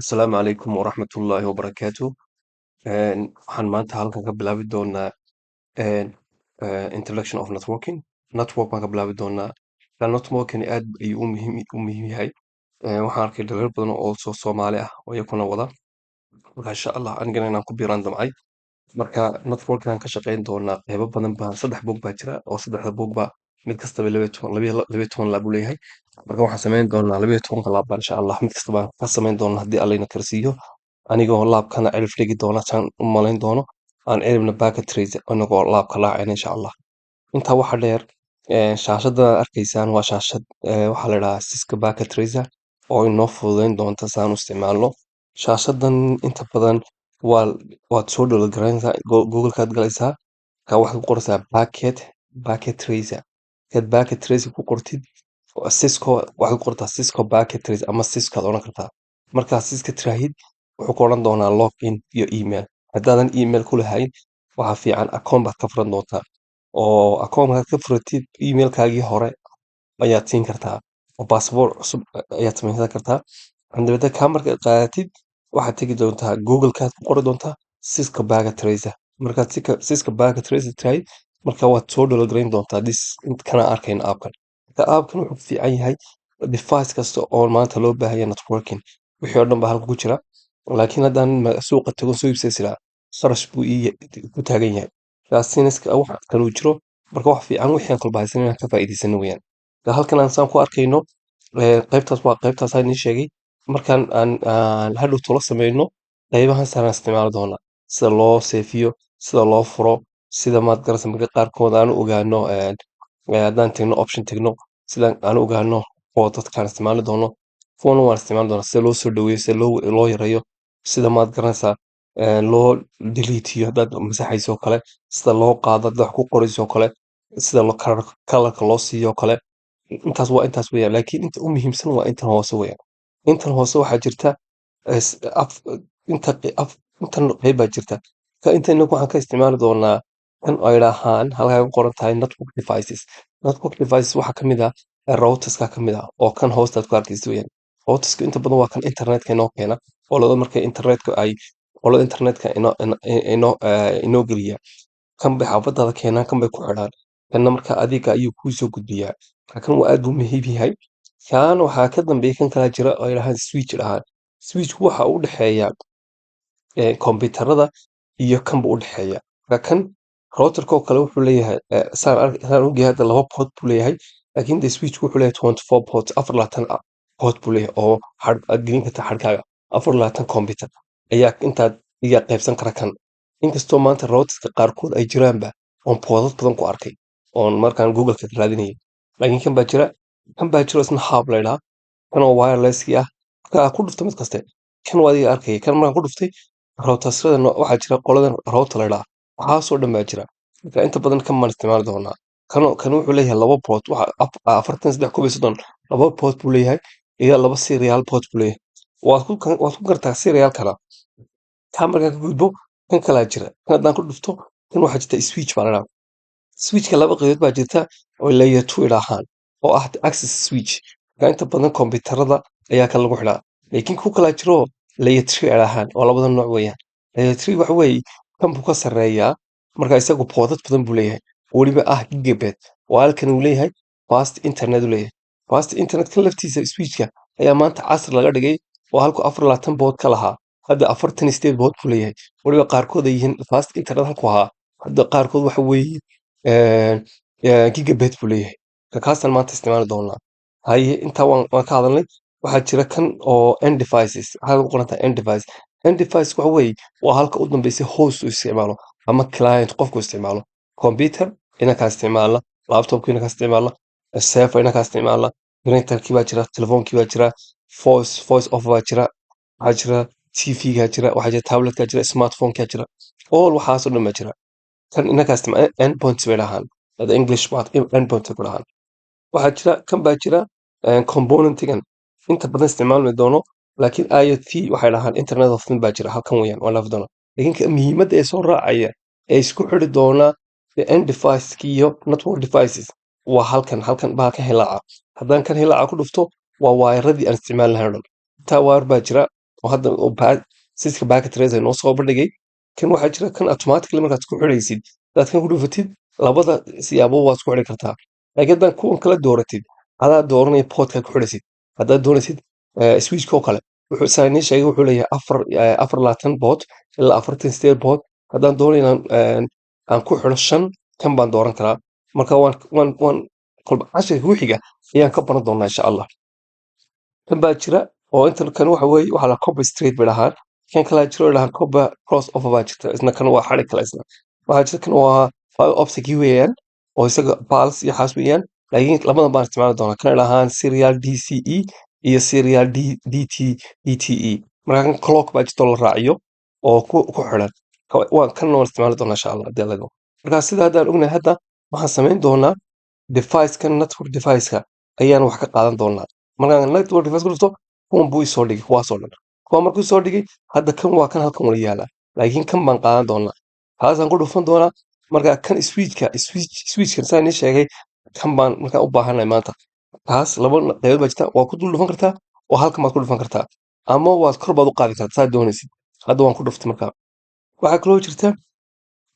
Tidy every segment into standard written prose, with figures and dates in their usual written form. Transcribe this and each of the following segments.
Asalaamu calaykum waraxmatullaahi wabarakaatu. Waxaan maanta halkan ka bilaabi doonaa introduction of networking. Network baan ka bilaabi doonaa. Networking aad ayuu u muhiim yahay. Waxaan arkay dhalinyaro badan oo soo Soomaali ah oo iyakuna wada. Marka insha Allah anigana inaan ku biiraan damcay. Marka networking aan ka shaqeyn doonaa qeybo badan baa, saddex buug baa jira oo saddexda buug ba mid kastaba 12 lab uu leeyahay. Marka waxaan sameyn doonaa 12-ka lab baan insha Allah mid kasta baan ka sameyn doonaa haddii Alla ina karsiiyo. Anigoo labkana cirif dhigi doona saan u malayn doono aan ciribna Packet Tracer anagoo labka raacayna insha Allah. Intaa waxaa dheer, shaashadda aad arkaysaan waa shaashad waxaa la idhahaa Cisco Packet Tracer oo inoo fududeyn doonta saan u isticmaalno. Shaashadan inta badan waad soo download garaynaysaa, Google-kaad galaysaa, ka waxaad ku qoraysaa Packet Tracer. Markaad Packet Tracer ku qortid Cisco, waxaad ku qortaa Cisco Packet Tracer ama Cisco aad oran kartaa. Markaad Cisco tiraahid, wuxuu ku oran doonaa login iyo email. Haddaadan email ku lahayn, waxaa fiican account baad ka furan doontaa. Oo account markaad ka furatid, emailkaagii hore ayaad siin kartaa oo password cusub ayaad samaysan kartaa. Dabeetana kaa markaad qaadatid, waxaad tegi doontaa Google-kaad ku qori doontaa Cisco Packet Tracer. Markaad Cisco Packet Tracer tiraahid, marka waad soo download garayn doontaa this kana arkayna app-kan. Marka app-kan wuxuu ku fiican yahay device kasta oo maanta loo baahan yahay networking. Wixii oo dhan baa halkan ku jira. Laakiin haddaan suuqa tago soo iibsado silaa, kharash buu ii ku taagan yahay. Taasina wax kale uu jiro. Marka wax fiican wixii aan kolba haysan inaan ka faa'iidaysano weeyaan. Halkan aan saan ku arkayno, qaybtaas waa qaybtaas aan idiin sheegay. Markaan aan hadhow tolo sameyno, qaybahan saan isticmaali doonaa. Sida loo save-iyo, sida loo furo, sida maad garanaysaa marka qaarkood aan u ogaano, haddaan tagno option tagno, sida aan u ogaano oo dadkaan isticmaali doono. Kuwan waan isticmaali doonaa, sida loo soo dhaweeyo, sida loo yareeyo, sida maad garanaysaa loo delete-iyo haddaad masaxayso oo kale, sida loo qaado haddaad wax ku qorayso oo kale, sida loo color-ka loo siiyo oo kale. Intaas waa intaas weeyaan, laakiin inta u muhiimsan waa intan hoose weeyaan. Intan hoose waxaa jirta inta intan qeyb baa jirta. Marka inta inagu waxaan ka isticmaali doonaa kan ay dhahaan halkaa ay ku qoran tahay network devices. Network devices waxaa ka mid ah routerska ka mid ah oo kan hoostaad ku arkaysid weeyaan. Routerska inta badan waa kan internetka inoo keena, qolada markay internetka ay qolada internetka inoo geliya. Kan bay xaafadaada keenaan, kan bay ku xidhaan. Kanna marka adiga ayuu kuu soo gudbiyaa. Marka kan waa aad buu muhiim yahay. Kan waxaa ka dambeeya kan kala jira oo ay dhahaan switch dhahaan. Switch waxa u dhexeeya kombiyuutarada iyo kan buu u dhexeeya. Marka kan routerka oo kale wuxuu leeyahay, saan ogyahay hadda, laba port buu leeyahay, laakiin de switch wuxuu leeyahay 24 ports, 24 port buu leeyahay oo aad gelin karta xadhkaaga. 24 computer ayaa intaad iga qaybsan kara kan. Inkastoo maanta routerska qaarkood ay jiraanba oon portad badan ku arkay oon markaan Google-ka raadinayay. Laakiin kan baa jira, kan baa jiro isna hub la yidhaha, kan oo wireless-ki ah. Marka aad ku dhufto mid kaste, kan waa adiga arkaya. Kan markaan ku dhuftay routersada waxaa jira qoladan router la yidhaha. Waxaasoo dhan baa jira. Marka inta badan kan baan isticmaali doonaa. Kan wuxuu leeyahay laba port, waxa 43 31, laba port buu leeyahay iyo laba serial port buu leeyahay. Waad ku gartaa serial kana. Kaa markaan ka gudbo, kan kalaa jira. Kan haddaan ku dhufto, kan waxaa jirta switch baa la yidhaha. Switchka laba qaybood baa jirta oo layer 2 idhaahaan oo ah access switch. Marka inta badan kombiyuutarada ayaa kan lagu xidhaa. Laakiin ku kala jiro layer 3 idhaahaan oo labada nooc weeyaan. Layer 3 waxa weeye kan buu ka sarreeyaa, marka isagu portad badan buu leeyahay. Weliba ah gigabit. Oo halkan uu leeyahay fast internet uu leeyahay. Fast internet kan laftiisa switchka ayaa maanta casri laga dhigay oo halkuu 24 port ka lahaa hadda 48 port buu leeyahay. Weliba qaarkood ay yihiin fast internet halkuu ahaa hadda qaarkood waxa weeye gigabit buu leeyahay. Marka kaasaan maanta isticmaali doonaa. Haye, intaa waan ka hadalnay. Waxaa jira kan oo end devices, waxaa ku qoran tahay end device. End device waxa weeye waa halka u dambeysay host uu isticmaalo ama client qofku isticmaalo. Computer inakaa isticmaala, laptopka inakaa isticmaala, server inakaa isticmaala, printerkii baa jira, telefoonkii baa jira, voice over baa jira, waxaa jira TV-gaa jira, waxaa jira tablet-kaa jira, smartphone-kaa jira. All waxaasoo dhan baa jira. Kan inakaa isticmaala endpoints bay dhahaan. Hada English baa endpoint ku dhahaan. Waxaa jira kan baa jira componentigan inta badan isticmaali doono, laakiin IoT waxay dhahaan, Internet of Things baa jira halkan weeyaan waan laafi doonaa. Laakiin ka muhiimadda ee soo raacaya ee isku xidhi doona the end device iyo network devices waa halkan baa ka hilaaca. Haddaan kan hilaaca ku dhufto, waa wire-radii aan isticmaali lahayn oo dhan. Intaa wire baa jira. Oo hadda oo Cisco Packet Tracer noo soo bandhigay. Kan waxaa jira kan automatically markaad ku xidhaysid, hadaad kan ku dhufatid, labada siyaabo waad isku xidhi kartaa. Laakiin haddaan kuwan kala dooratid, adaa dooranaya portka ku xidhaysid. Haddaad doonaysid switchka oo kale, wuxuu saa inii sheegay, wuxuu leeyahay 24 port ilaa 48 port. Haddaan doonayo inaan aan ku xidho shan, kan baan dooran karaa. Marka waan kolba cashirka ku xiga ayaan ka baran doonaa, insha Allah. Kan baa jira oo intan kan waxa weeye waxaa la copper straight bay dhahaan. Kan kalaa jiro oo dhahaan copper cross over baa jirta isna. Kan waa xarig kale isna. Waxaa jira kan waa fiber optic weeyaan, oo isaga pulse iyo xaas weeyaan, laakiin labadan baan isticmaali doonaa. Kan dhahaan serial DCE iyo serial D DT DTE. Marka kan clock baa jirta oo la raaciyo oo ku xiran. Waa kan waan isticmaali doonaa, insha Allah, haddii Alla idmo. Marka sida haddaan ognahay, hadda waxaan samayn doonaa device-kan, network device-ka ayaan wax ka qaadan doonaa. Markaan network device ku dhufto, kuwan buu isoo dhigay, kuwaasoo dhan. Kuwa markuu soo dhigay, hadda kan waa kan halkan wala yaala, laakiin kan baan qaadan doonaa, kaasaan ku dhufan doonaa. Marka kan switchka, switchkan saan ii sheegay, kan baan markaan u baahanahay maanta. Kaas laba qaybood baa jirta: waa ku dul dhufan kartaa oo halkan baad ku dhufan kartaa, ama waad kor baad u qaadi kartaa, saa doonaysid. Hadda waan ku dhuftay. Markaa waxaa kaloo jirta,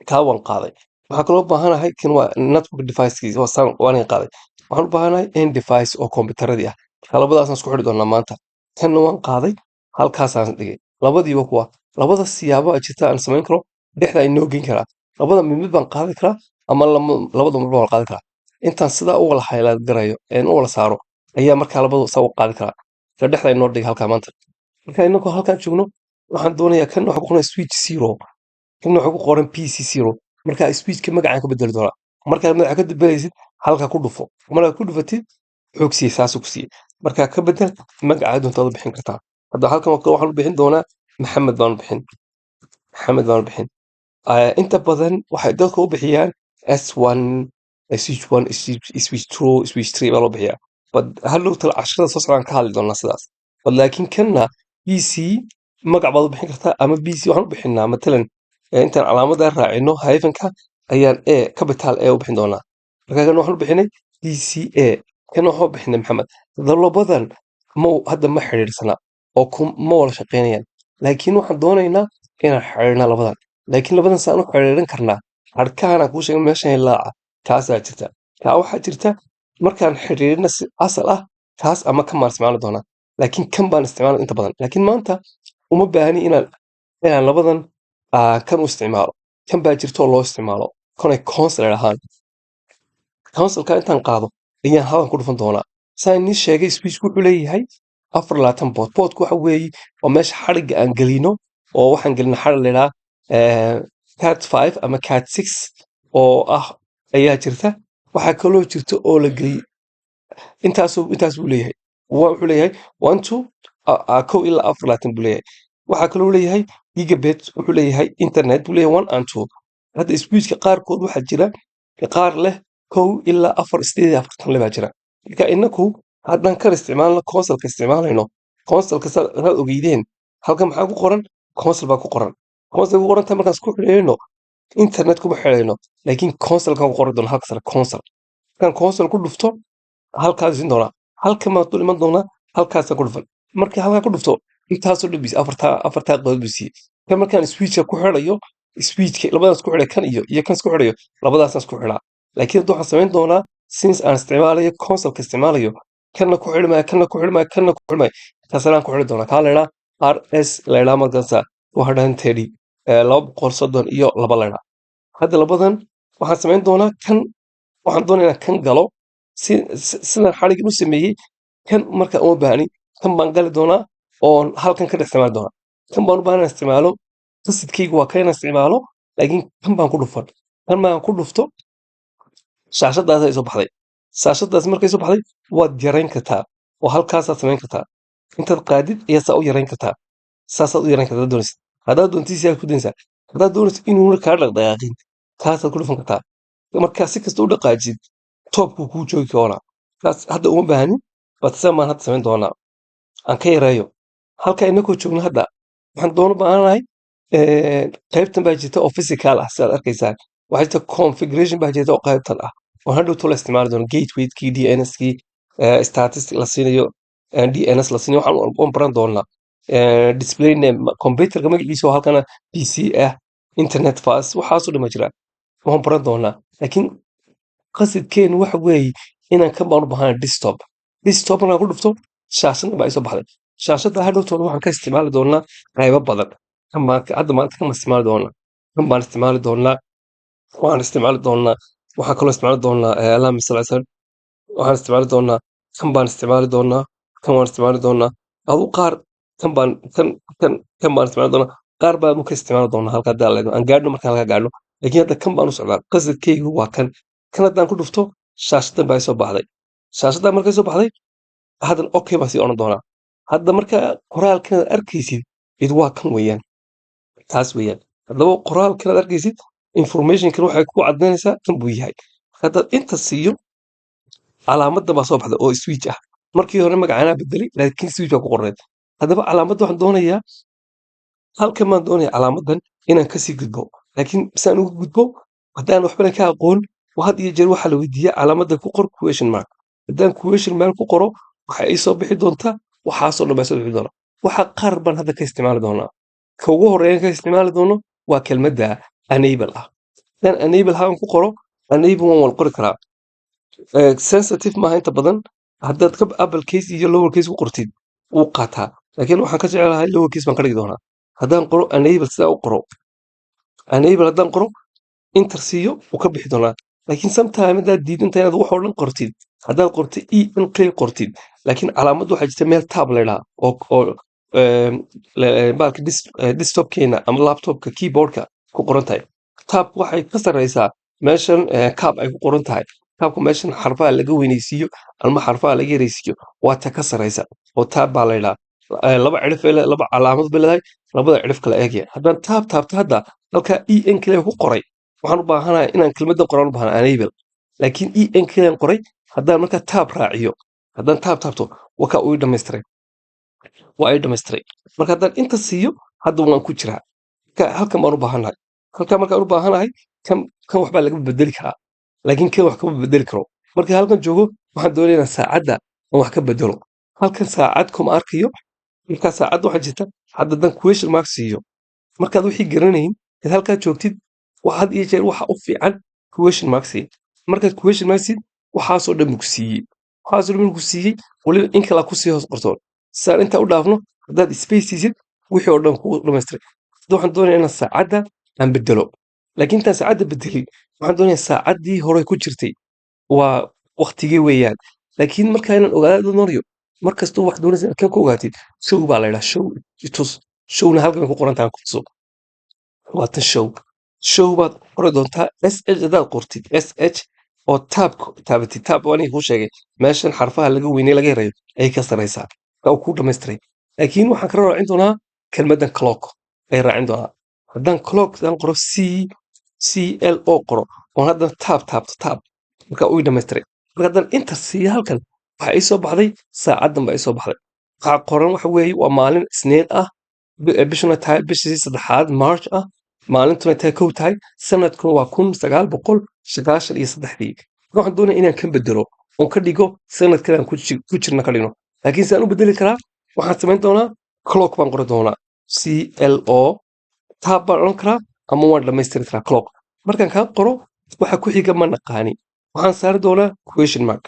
kaa waan qaaday. Waxaa kaloo u baahanahay, kan waa network device-kiisa, waa saan waan qaaday. Waxaan u baahanahay end device oo kombiyuutaradii ah. Marka labadaasaan isku xidhi doonaa maanta. Kanna waan qaaday, halkaasaan dhigay labadiiba. Kuwa labada siyaabo a jirta aan samayn karo, dhexda inoo geyn karaa. Labada mid mid baan qaadi karaa ama labada mid baan qaadi karaa. Intaan sidaa u wala highlight garayo een u wala saaro ayaa markaa labada saa u qaadi karaa. Marka dhexda inoo dhigay halkaa maanta. Marka inagoo halkaan joogno, waxaan doonayaa kan waxa ku qoran switch zero, kan waxa ku qoran PC zero. Marka switchka magacaan ka bedeli doonaa. Markaad magaca ka bedelaysid, halka ku dhufo. Markaad ku dhufatid, xoog siiyey, saasuu ku siiyey. Marka ka bedel magaca doontaad u bixin kartaa. Hadda halkan oo kale waxaan u bixin doonaa Maxamed baan u bixin, Maxamed baan u bixin. Inta badan waxay dadka u bixiyaan S1, switch 1, switch 2, switch 3 baa loo bixiyaa. But hadhow tala casharada soo socdaan ka hadli doonaa sidaas. But laakiin kanna PC magac baad u bixin kartaa, ama PC waxaan u bixinaa matalan intaan calaamada raacino hyphenka ayaan A, capital A u bixin doonaa. Marka kan waxaan u bixinay PCA, kan waxaan u bixinay Maxamed. Haddaba labadan ma hadda ma xiriirsana oo ma wada shaqeynayaan, laakiin waxaan doonaynaa inaan xiriirna labadan. Laakiin labadan saan u xiriirin karnaa? Harkahan aan kuu sheegay meeshan laaca kaasaa jirta. Kaa waxaa jirta markaan xiriirina si asal ah kaas ama kan baan isticmaali doonaa, laakiin kan baan isticmaala inta badan. Laakiin maanta uma baahni inaan labadan kan u isticmaalo. Kan baa jirta oo loo isticmaalo kanay console ahaan. Consoleka intaan qaado ayaan halkan ku dhufan doonaa. Saan inii sheegay, switchku wuxuu leeyahay 24 port. Portku waxa weeye waa meesha xadhigga aan gelino, oo waxaan gelina xadhig la yidhaha cat 5 ama cat 6 oo ah ayaa jirta. Waxaa kaloo jirta oo la geliyey intaas buu leeyahay. Wuxuu leeyahay one two 21 ilaa 24 buu leeyahay. Waxaa kaloo leeyahay gigabit, wuxuu leeyahay internet buu leeyahay 1 and 2. Hadda switchka qaarkood waxaa jira qaar leh 1 ilaa 4, 48 le baa jira. Marka inaku haddaan kar isticmaalno, consoleka isticmaalayno, consoleka saad ogeydeen, halkan maxaa ku qoran? Console baa ku qoran. Console ku qoran tahay. Markaan isku xidhayno, internet kuma xidhayno, laakiin consoleka ku qoran doona halka sare. Console markaan console ku dhufto, halkaas isin doonaa, halkan baan dul iman doonaa, halkaasaan ku dhufan. Markii halkaa ku dhufto, intaasoo dhan bis afartaa qodob buu siiyey. Kan markaan switchka ku xidhayo, switchka labadaas isku xidhay, kan iyo kan isku xidhayo, labadaasaan isku xidhaa. Laakiin hadda waxaan samayn doonaa, since aan isticmaalayo consoleka isticmaalayo, kanna ku xidhi maayo, kanna ku xidhi maayo, kanna ku xidhi maayo, kaasanaan ku xidhi doonaa. Kaa la idhaa RS la idhaa, markaasa 230, 232 la idhaa. Hadda labadan waxaan samayn doonaa, kan waxaan doonayaa inaan kan galo sidan xadhiggan u sameeyey. Kan marka uma baahni, kan baan gali doonaa oon halkan ka dhex isticmaali doonaa. Kan baan u baahan inaan isticmaalo, qasidkaygu waa kan inaan isticmaalo, laakiin kan baan ku dhufan. Kan baan ku dhufto, shaashadaas ay soo baxday. Shaashadaas markay soo baxday, waad yarayn kartaa oo halkaasaad samayn kartaa. Intaad qaadid ayaa saa u yarayn kartaa, saasaad u yarayn kartaa haddaad doonaysid. Haddaad doontid sidaad ku daynaysaa. Haddaad doonaysid inuuna kaa dhaqdhaqaaqin, kaasaad ku dhufan kartaa. Markaa si kasta u dhaqaajisid, toobkuu kuu joogi doonaa. Kaas hadda uma baahnin, balse baan hadda samayn doonaa, aan ka yareeyo. Halka inakoo joogno hadda, waxaan doono baahanahay qaybtan baa jirta oo physical ah. Sidaad arkaysaan, waxaa jirta configuration baa jirta oo qaybtan ah oo hadhowto la isticmaali doono, gateway-kii, DNS-kii, statistic la siinayo, DNS la siinayo, waxaan baran doonaa. Display name, computerka magaciisa oo halkana PC ah, internet fast, waxaasoo dhan ma jira, waan baran doonaa. Laakiin qasidkeenu waxa weeye inaan kan baan u baahanahay, desktop. Desktop markaan ku dhufto, shaashadda baa isoo baxday. Shaashadda hadhowtoona waxaan ka isticmaali doonaa qaybo badan. Kan baan hadda maanta kan isticmaali doonaa, kan baan isticmaali doonaa, waxaan isticmaali doonaa, waxaan kaloo isticmaali doonaa, allahuma salli ala, waxaan isticmaali doonaa, kan baan isticmaali doonaa, kan waan isticmaali doonaa. Adu qaar kan baan, kan, kan, kan baan isticmaali doonaa, qaar baan ka isticmaali doonaa halka hadda la aan gaadhno, markaan halka gaadhno. Laakiin hadda kan baan u socdaa, qasadkaygu waa kan. Kan haddaan ku dhufto, shaashadan baa soo baxday. Shaashadan markay soo baxday, haddan okay baan sii odhan doonaa. Hadda marka qoraalkan aad arkaysid id waa kan weeyaan, taas weeyaan. Haddaba qoraalkan aad arkaysid, informationkan waxay ku caddaynaysaa kan buu yahay. Haddaad inta siiyo, calaamadda baa soo baxday oo switch ah. Markii hore magacaanaa bedelay, laakiin switch baa ku qorneed. Haddaba calaamadda waxaan doonayaa, halkan baan doonaya calaamadan inaan kasii gudbo. Laakiin saan ugu gudbo haddaan waxbana ka aqoon, had iyo jeer waxaa la weydiiyaa calaamadda ku qor question mark. Haddaan question mark ku qoro, waxa ii soo bixi doonta waxaasoo dhan baa soo bixi doona. Waxa qaar baan hadda ka isticmaali doonaa. Ka ugu horreeyan ka isticmaali doono waa kelmadda enable ah. Haddaan enable halkan ku qoro, enable waan wal qori karaa. Sensitive maaha inta badan. Haddaad ka upper case iyo lower case ku qortid, wuu qaataa, laakiin waxaan ka jecelahay lower case baan ka dhigi doonaa. Haddaan qoro enable, sidaa u qoro enable, haddaan qoro, enter siiyo, wuu ka bixi doonaa. Laakiin sometime haddaad diidanta inaad wax oo dhan qortid, haddaad qortid e n k qortid, laakiin calaamad waxaa jirta meel tab la idhaha oo baalka desktopkeena ama laptopka keyboardka ku qoran tahay. Tab waxay ka sarreysaa meeshan cap ay ku qoran tahay. Tabka meeshan xarfaha laga weynaysiiyo ama xarfaha laga yaraysiiyo waa ta ka sarreysa oo tab baa la idhaha. Laba cirif bay laba calaamad bay leedahay, labada cirif kala eegaya. Haddaan tab taabto, hadda halkaa e n kaliya ku qoray, waxaan u baahanahay inaan kelmaddan qoraan u baahana enable, laakiin e n kaliyan qoray. Haddaan markaa tab raaciyo, haddaan tab taabto, wakaa uu ii dhamaystiray, waa ii dhamaystiray. Marka haddaan inta siiyo, hadda waan ku jiraa. Marka halkan baan u baahanahay. Halkan markaan u baahanahay, kan kan waxbaa laga bedeli karaa, laakiin kan wax kama bedeli karo. Marka halkan joogo, waxaan doonaya inaan saacadda aan wax ka bedelo. Halkan saacad kuma arkayo. Markaa saacadda waxaa jirta, hadda haddaan question mark siiyo, markaad wixii garanayn eed halkaa joogtid, had iyo jeer waxa u fiican question mark sii. Markaad question mark siid, waxaasoo dhan buu ku siiyey, waxaasoo dhan buu ku siiyey. Weliba in kala kusii hoos qortoon saan intaa u dhaafno, haddaad space siisid, wixii oo dhan kuu dhamaystiray. Hadda waxaan doonayaa inaan saacadda aan bedelo, laakiin intaan saacadda bedelin, waxaan doonayaa saacaddii hore ku jirtay waa waqtigee weeyaan. Laakiin markaa inaan ogaado doonayo, mar kastoo wax doonaysa inaad kan ku ogaatid, show baa la yidhaha, show itus. Showna halkan bay ku qoran tahay, ku tuso. Waa tan show. Show baad qori doontaa, sh. Haddaad qortid sh oo tab taabatid, tab waa aniga kuu sheegay, meeshan xarfaha laga weynay laga yareeyo ayay ka sarreysaa. Marka uu kuu dhamaystiray. Laakiin waxaan kala raacin doonaa kelmaddan clock ay raacin doonaa. Haddaan clock haddaan qoro, c c l o qoro, oon haddana tab taabto, tab, marka uu ii dhamaystiray. Marka haddaan inta siiyo, halkan waxaa ii soo baxday saacaddan baa ii soo baxday. Waxaa qoran waxa weeye waa maalin Isniin ah, bishuna tahay bishii saddexaad, March ah, maalintuna tahay 1 tahay, sanadkuna waa 1993-dii. Marka waxaan doonaya inaan kan bedelo oon ka dhigo sanadkan aan ku jirna ka dhigno. Laakiin sidaan u bedeli karaa, waxaan samayn doonaa clock baan qori doonaa, c l o, tab baan odhan karaa ama waan dhammaystiri karaa clock. Markaan kaa qoro, waxa ku xiga ma naqaani. Waxaan saari doonaa question mark,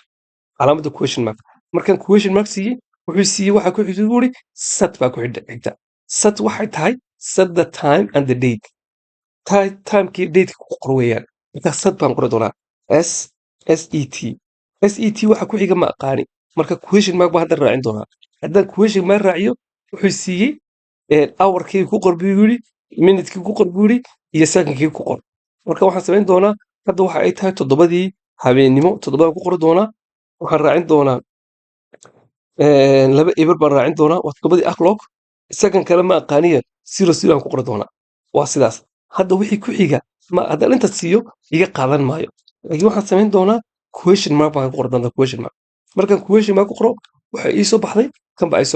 calaamadda question mark. Markaan question mark siiyey, wuxuu siiyey waxa ku xigta, buu yidhi set baa ku xigta. Set waxay tahay set the time and the date. Timekii dateka ku qor weeyaan. Marka set baan qori doonaa, s s e t, s e t. Waxa ku xiga ma aqaani. Marka question mark baan hadda raacin doonaa. Haddaan question mark raaciyo, wuxuu siiyey hourkii ku qor buu yidhi, minutekii ku qor buu yidhi, iyo secondkii ku qor. Marka waxaan samayn doonaa, hadda waxa ay tahay 7-dii habeennimo, 7-daan ku qori doonaa. Waxaan raacin doonaa laba eber baan raacin doonaa, waa 7-dii o'clock. Second kale ma aqaaniya, 00 aan ku qori doonaa. Waa sidaas. Hadda wixii ku xiga ma haddaan inta siiyo iga qaadan maayo, laakiin waxaan samayn doonaa question mark baan ku qori doonaa. Question mark, markaan question mark ku qoro, waxa ii soo baxday kan baa ii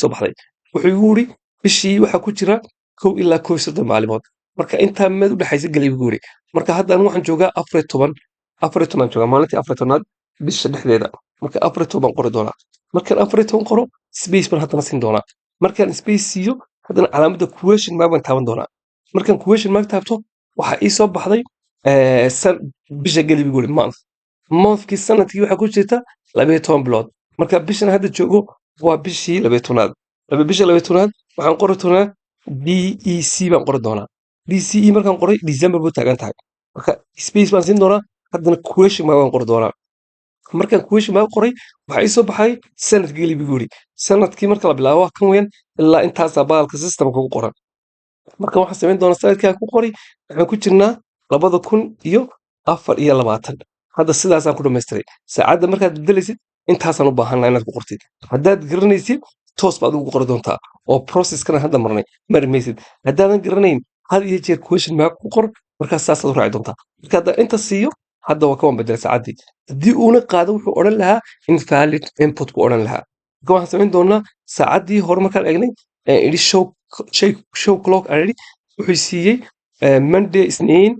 soo baxday. Wuxuu igu yidhi bishii waxaa ku jira 31 ilaa 31 maalimood. Marka intaa meed u dhexaysa gelay buu yidhi. Marka hadda anigu waxaan joogaa 14, 14 joogaa, maalintii 14-aad bisha dhexdeeda. Marka 14 baan qori doonaa. Markaan 14 qoro, space baan haddana siin doonaa. Markaan space siiyo, haddana calaamadda question mark baan taaban doonaa. Markaan question mark taabto, waxaa ii soo baxday bisha geli buu yiri, month. Monthkii sanadkii waxaa ku jirta 12 bilood. Marka bishan hadda joogo waa bishii 12aad. Bisha 12aad waxaan qori doonaa DEC baan qori doonaa. DCE markaan qoray, December buu taagan tahay. Marka space baan siin doonaa, haddana question mark baan qori doonaa. Markaan question mark qoray, waxaa ii soo baxay sanadka geli buu yiri. Sanadkii marka la bilaabo kan weyn ilaa intaasaa baalka systemka ku qoran. Marka waxaan samayn doonaa, sanadkaa ku qoray, waxaan ku jirnaa 2024. Hadda sidaasaan ku dhamaystiray. Saacadda markaad bedelaysid, intaasaan u baahanaa inaad ku qortid. Haddaad garanaysid, toos baad ugu qori doontaa oo processkana hadda marnay mari maysid. Haddaadan garanayn, had iyo jeer question mark ku qor, markaas saasaad u raaci doontaa. Marka haddaan inta siiyo, hadda waa kawan bedelay saacaddii. Haddii uuna qaado, wuxuu odhan lahaa "invalid input" buu odhan lahaa. Marka waxaan samayn doonaa, saacaddii hore markaan eegnay, idhi show clock aan idhi, wuxuu siiyey Monday, Isniin,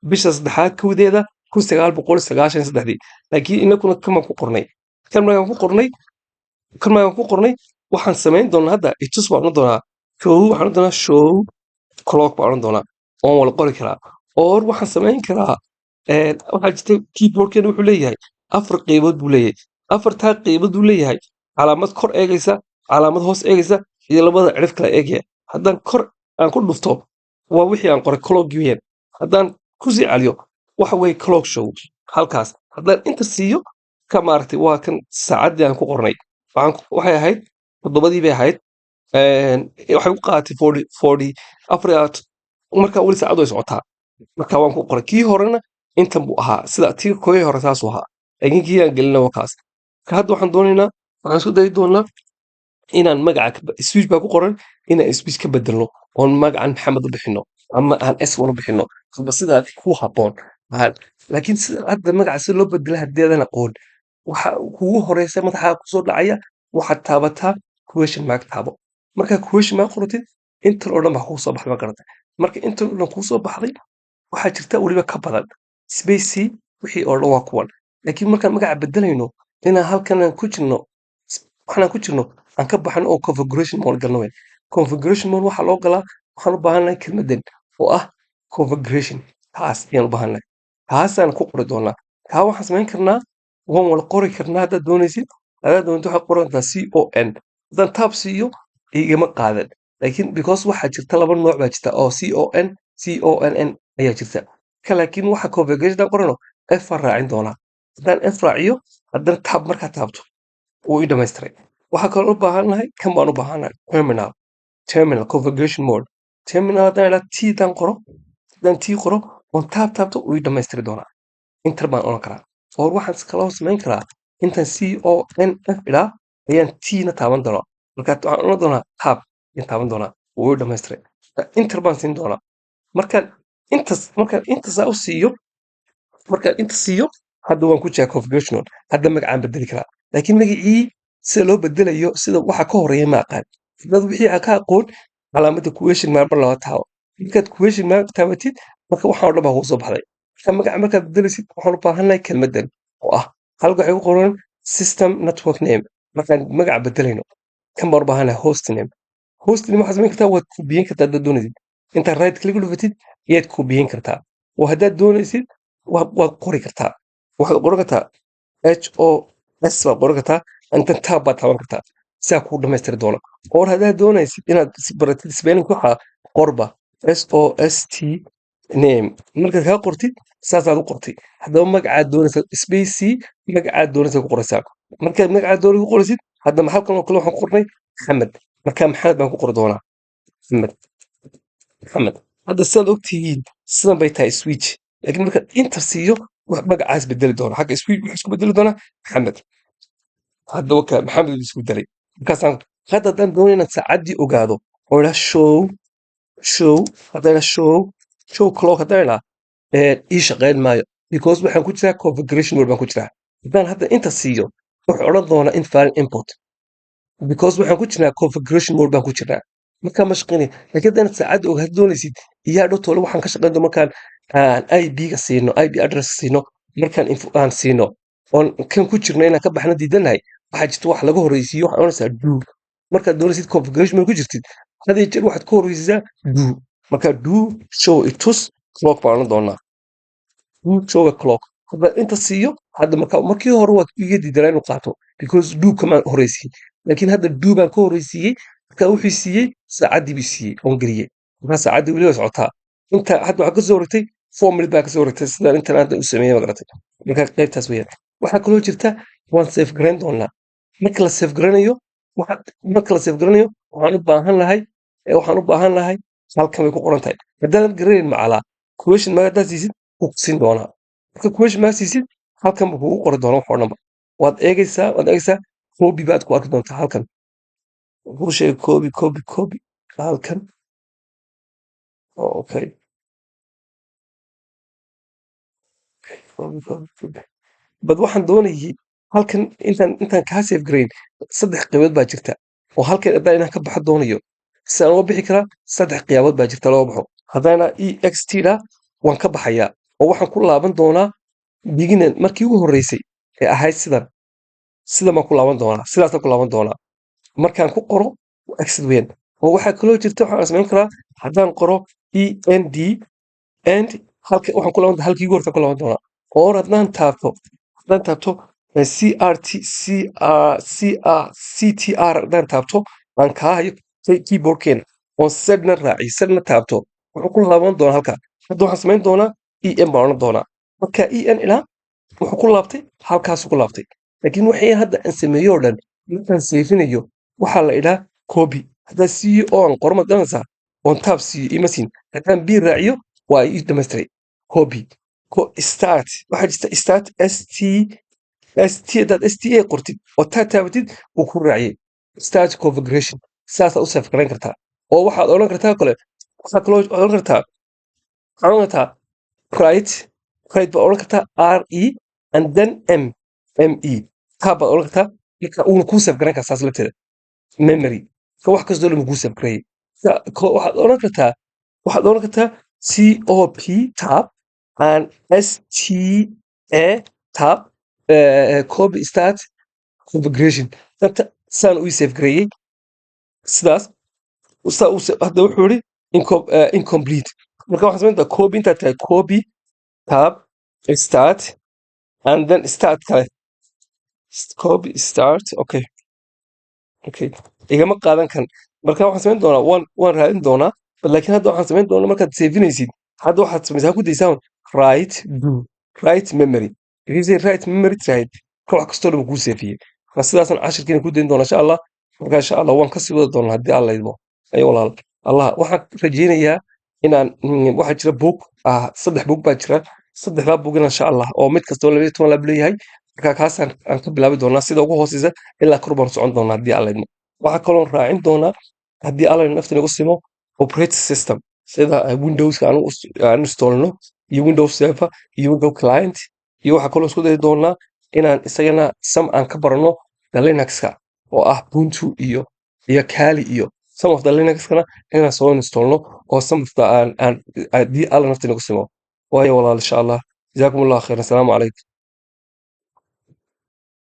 bisha saddexaad 1deeda, 1993dii. Laakiin inakuna kamaan ku qornay, kan markaan ku qornay, kan markaan ku qornay, waxaan samayn doonaa hadda itus baan odhan doonaa show. Waxaan odhan doonaa show clock baan odhan doonaa, oon wala qori karaa. Or waxaan samayn karaa, waxaa jirta keyboardkeena wuxuu leeyahay afar qeybood buu leeyahay. Afartaa qeybood buu leeyahay: calaamad kor eegaysa, calaamad hoos eegaysa iyo labada cirif kala eegaya. Haddaan kor aan ku dhufto, waa wixii aan qoray, clock weeyaan. Haddaan kusii celiyo, waxa weeye clock show halkaas. Haddaan inta siiyo, ka maaragtay, waa kan saacaddii aan ku qornay. Waxay ahayd 7dii bay ahayd. Waxay ku qaadatay forty forty afar iyo marka weli saacaddu way socotaa. Marka waan ku qoray. Kii horena intan buu ahaa, sida tii kooyii hore saasuu ahaa, laakiin kii aan gelina waa kaas. Marka hadda waxaan doonaynaa, waxaan isku dayi doonaa inaan magaca switch baa ku qoran, inaan switch ka bedelno oon magacan Maxamed u bixino ama aan S1 u bixino, aba sidaa ku habboon. Laakiin sida hadda magaca si loo bedela haddeedan aqoon, waxa kugu horeysa madaxaa kusoo dhacaya, waxaad taabataa question mark taabo. Markaa question mark qoratid, intan oo dhan baa kuu soo baxday, ma garatay? Marka intan oo dhan kuu soo baxday, waxaa jirta weliba ka badan. Space c, wixii oo dhan waa kuwan. Laakiin markaan magaca bedelayno, inaan halkan aan ku jirno, waxaan ku jirno aan ka baxno oo configuration mode galno weyn. Configuration mode waxaa loo galaa, waxaan u baahannahay kelmaddan oo ah configuration. Taas ayaan u baahannahay, taasaan ku qori doonaa. Taa waxaan samayn karnaa, waan wada qori karnaa haddaad doonaysid. Haddaad doonto, waxaad qoran kartaa C O N. Haddaan tab siiyo, igama qaadan, laakiin because waxaa jirta laba nooc baa jirta oo C O N, C O N N ayaa jirta ka. Laakiin waxa configuration haddaan qorano, F aan raacin doonaa. Haddaan F raaciyo, haddana tab markaa taabto, wuu ii dhamaystiray. Waxaa kaloo u baahannahay, kan baan u baahannahay, terminal. Terminal configuration mode, terminal haddaan idhaa, T haddaan qoro, haddaan T qoro oon tab taabto, wuu ii dhamaystiri doonaa. Enter baan oran karaa. Or waxaan kaloo samayn karaa, intaan C O N F idhaa ayaan T na taaban doonaa. Marka waxaan oran doonaa tab ayaan taaban doonaa, wuu ii dhamaystiray. Enter baan siin doonaa. Markaan intas, markaan intasaa u siiyo, markaan inta siiyo, hadda waan ku jiraa configuration mode. Hadda magacaan bedeli karaa, laakiin magacii sida loo bedelayo, sida waxa ka horeeya ma aqaan. Dad wixii aan ka aqoon, calaamadda question mark mar laba taabo. Markaad question mark taabatid, marka waxaan oo dhan baa kuu soo baxday. Marka magaca markaad bedelaysid, waxaan u baahannahay kelmaddan oo ah halka waxay ku qoran system network name. Markaan magaca bedelayno, kan baan u baahannahay, host name. Host name waxaad samayn kartaa, waad kubiyin kartaa haddaad doonaysid. Intaad right click u dhufatid ayaad kubiyin kartaa, oo haddaad doonaysid waad qori kartaa. Waxaad qoran kartaa HOS baad qoran kartaa, intan tab baad taaban kartaa, sidaa kuu dhamaystiri doona. Or haddaad doonaysid inaad baratid spelling, waxaa qorba SOST name. Markaad kaa qortid, saasaad u qortay. Haddaba magacaad doonaysa, space c, magacaad doonaysa ku qoraysaa. Markaad magacaad doonaysa ku qoraysid, haddaba halkan oo kale waxaan ku qornay Maxamed. Marka Maxamed baan ku qori doonaa, Maxamed, Maxamed. Hadda sidaad ogtihiin, sidan bay tahay switch. Laakiin markaad enter siiyo, wax magacaas bedeli doona. Xagga switch wuxuu isku bedeli doonaa Maxamed. Hadda waka Maxamed uu isku bedelay. Markaasaan hadda haddaan doonayo inaan saacaddii ogaado oo idhaa show, haddaan idhaa show clock, haddaan idhaa, ii shaqayn maayo, because waxaan ku jiraa configuration mode baan ku jiraa. Haddaan hadda inta siiyo, wuxuu odhan doonaa "invalid input", because waxaan ku jirnaa configuration mode baan ku jirnaa. Markaa ma shaqaynaya. Laakiin haddaan saacadda ogaad doonaysid iyo hadhow toole, waxaan ka shaqayn doona markaan aan IP-ga siino, IP address siino, markaan info aan siino, oon kan ku jirno inaan ka baxno diidanahay, waxaa jirta wax laga horreysiiyo. Waxaan oranaysaa do. Markaad doonaysid configuration marka ku jirtid, had iyo jeer waxaad ka horreysiisaa do. Marka do show, itus clock baan odhan doonaa, do show a clock. Hadda inta siiyo hadda, marka markii hore waa iga diidanaa inuu qaato because do kama horreysiin, laakiin hadda do baan ka horreysiiyey. Marka wuxuu siiyey saacaddii buu siiyey oon geliyey. Marka saacaddii weli way socotaa. Inta hadda waxaa kasoo wareegtay 4 minute baa kasoo wareegtay sidaan intan hadda u sameeyey, ma garatay? Marka qaybtaas weeyaan. Waxaa kaloo jirta, waan save garayn doonaa. Marka la save garanayo, marka la save garanayo waxaan u baahan lahay halkan bay ku qoran tahay. Haddaadan garanayn macalaa question mark haddaad siisid, wuu ku siin doonaa. Marka question mark siisid, halkan buu kugu qori doonaa wax oo dhanba. Waad eegaysaa, copy baad ku arki doontaa halkan. Wuxuu sheegay copy, copy, copy halkan. Oh, okay, copy, copy, copy. Bad waxaan doonayay halkan intaan kaa save garayn, saddex qaybood baa jirta oo halkan haddaan inaan ka baxo doonayo, sidaan uga bixi karaa. Saddex qiyaabood baa jirta loo baxo. Haddana ext da waan ka baxayaa oo waxaan ku laaban doonaa beginning, markii ugu horreysay ee ahayd. Sidan baan ku laaban doonaa, sidaasaan ku laaban doonaa markaan ku qoro exit weyn. Oo waxaa kaloo jirta, waxaan samayn karaa haddaan qoro end, end, halka waxaan ku laaban halkii ugu horta ku laaban doonaa. Or haddaan taabto crt cr cr ctr, haddaan taabto aan kaa hayo keyboardkeena oon sedna raaciyo, sedna taabto, wuxuu ku laaban doonaa halka. Hadda waxaan samayn doonaa en baan odhan doonaa. Marka en ilaa wuxuu ku laabtay, halkaasuu ku laabtay. Laakiin wixii hadda aan sameeyo oo dhan markaan save-inayo waxaa la idhaa copy. Haddaa c o aan qoro, ma garanaysaa, oon tab siiyo, ima siin. Haddaan b raaciyo, waa ii dhamaystiray copy. Start waxaa jirta, start st st. Haddaad sta qortid oo taa taabatid, wuu ku raaciyey start configuration. Saasaad u save garayn kartaa. Oo waxaad odhan kartaa kale, waxaa kaloo odhan kartaa, waxaad odhan kartaa write, write baad odhan kartaa, r e and then m m e, tab baad odhan kartaa. Marka uuna kuu save garayn karaa saas lafteeda memory ka wax kastoo dhan kuu save gareeyey. Waxaad odhan kartaa c o p tab and s t a tab, copy start configuration. Danta saan u save gareeyey sidaas saa u hadda wuxuu yidhi incomplete. Marka waxaan samayn doonaa copy intaad tahay, copy tab start and then start kale, copy start. Okay, igama qaadan kan. Marka waxaan samayn doonaa, waan raadin doonaa. But laakiin hadda waxaan samayn doonaa, markaad save-inaysid hadda waxaad samaysaa ku daysaa write, do write memory. If you say write memory tiraahid, ka wax kastoo dhan kuu save-iyey. Marka sidaasaan cashirkiina ku dayn doonaa, insha Allah. Marka insha Allah waan kasii wadi doonaa haddii Alla idmo. Ay walaal Allah, waxaan rajaynayaa inaan waxaa jira book ah, saddex book baa jira. Saddexdaa book-ina insha Allah, oo mid kastoo 12 lab leeyahay, marka kaasaan aan ka bilaabi doonaa sida ugu hooseysa ilaa kor baan socon doonaa haddii Alla idmo. Waxaa kaloon raacin doonaa, haddii Alla nafta nagu simo, operating system sida Windowska aan installno iyo Windows Server iyo Windows Client. Iyo waxaa kaloo isku dayi doonaa inaan isagana some aan ka barano the Linuxka oo ah Ubuntu iyo Kali iyo some of the Linuxkana inaan soo installno oo some of the aan haddii Alla nafta nagu simo. Waayo walaal, insha Allah, jazaakum Allah khayr, assalaamu calaykum.